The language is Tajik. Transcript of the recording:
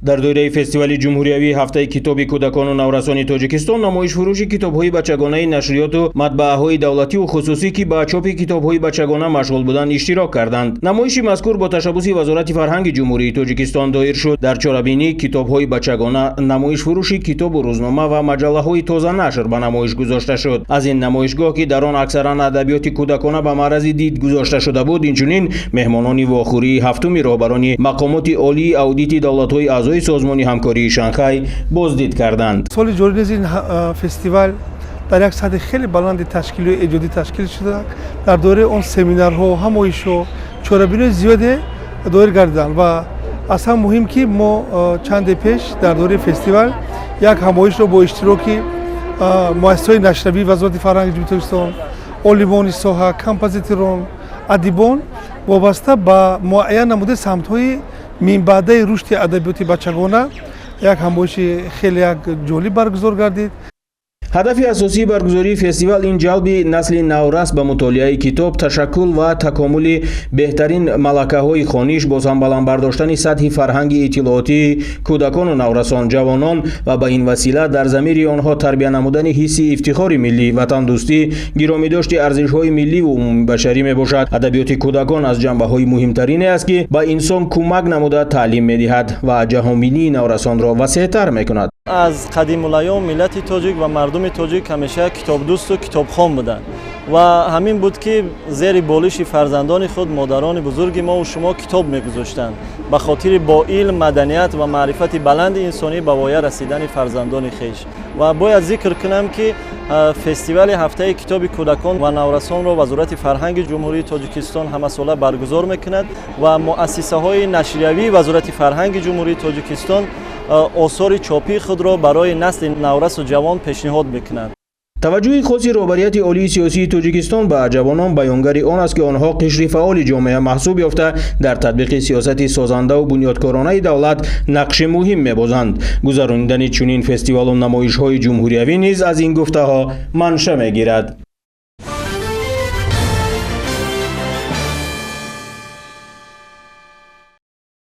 Дар доираи фестивали ҷумҳуриявии ҳафтаи китоби кӯдакону наврасони Тоҷикистон намоишфурӯши китобҳои бачагонаи нашриёту матбааҳои давлативу хусусӣ, ки ба чопи китобҳои бачагона машғул буданд, иштирок карданд. Намоиши мазкур бо ташаббуси Вазорати фарҳанги Ҷумҳурии Тоҷикистон доир шуд. Дар чорабинӣ китобҳои бачагона, намоишфурӯши китобу рӯзнома ва маҷаллаҳои тозанашр ба намоиш гузошта шуд. Аз ин намоишгоҳ, ки дар он аксаран адабиёти кӯдакона ба маърази дид гузошта шуда буд, инчунин меҳмонони вохӯрии ҳафтуми роҳбарони мақомоти олии аудити давлатҳои аъзои Созмони ҳамкории Шанхай боздид карданд. Соли ҷорӣ низ ин фестивал дар як сатҳи хеле баланди ташкилию эҷодӣ ташкил шуда, дар доираи он семинарҳо, ҳамоишҳо, чорабиниҳои зиёде доир гардиданд. Ва аз ҳам муҳим, ки мо чанде пеш дар доираи фестивал як ҳамоишро бо иштироки муассисаҳои нашриявии Вазорати фарҳанги Ҷумҳурии Тоҷикистон, олимони соҳа, композиторон, адибон вобаста ба муайян намудаи самтҳои минбаъдаи рушди адабиёти бачагона як ҳамоиши хеле як ҷолиб баргузор гардид. Ҳадафи асосии баргузории фестивал ин ҷалби насли наврас ба мутолиаи китоб, ташаккул ва такомули беҳтарин малакаҳои хониш, боз ҳам баланд бардоштани сатҳи фарҳанги иттилоотии кӯдакону наврасон, ҷавонон ва ба ин васила дар замири онҳо тарбия намудани ҳисси ифтихори миллӣ, ватандӯстӣ, гиромидошти арзишҳои милливу умумибашарӣ мебошад. Адабиёти кӯдакон аз ҷанбаҳои муҳимтарине аст, ки ба инсон кӯмак намуда таълим медиҳад ва ҷаҳонбинии наврасонро васеътар мекунад. Аз қадимулайём миллати тоҷик ва мардуми тоҷик ҳамеша китобдӯсту китобхон буданд ва ҳамин буд, ки зери болиши фарзандони худ модарони бузурги мову шумо китоб мегузоштанд ба хотири бо илм, маданият ва маърифати баланди инсонӣ ба воя расидани фарзандони хеш. Ва бояд зикр кунам, ки фестивали ҳафтаи китоби кӯдакон ва наврасонро Вазорати фарҳанги Ҷумҳурии Тоҷикистон ҳамасола баргузор мекунад ва муассисаҳои нашриявии Вазорати фарҳанги Ҷумҳурии Тоҷикистон осори чопии худро барои насли наврасу ҷавон пешниҳод мекунанд. Таваҷҷӯҳи хоси роҳбарияти олии сиёсии Тоҷикистон ба ҷавонон баёнгари он аст, ки онҳо қишри фаъоли ҷомеа маҳсуб ёфта, дар татбиқи сиёсати созандаву бунёдкоронаи давлат нақши муҳим мебозанд. Гузаронидани чунин фестивалу намоишҳои ҷумҳуриявӣ низ аз ин гуфтаҳо манша мегирад.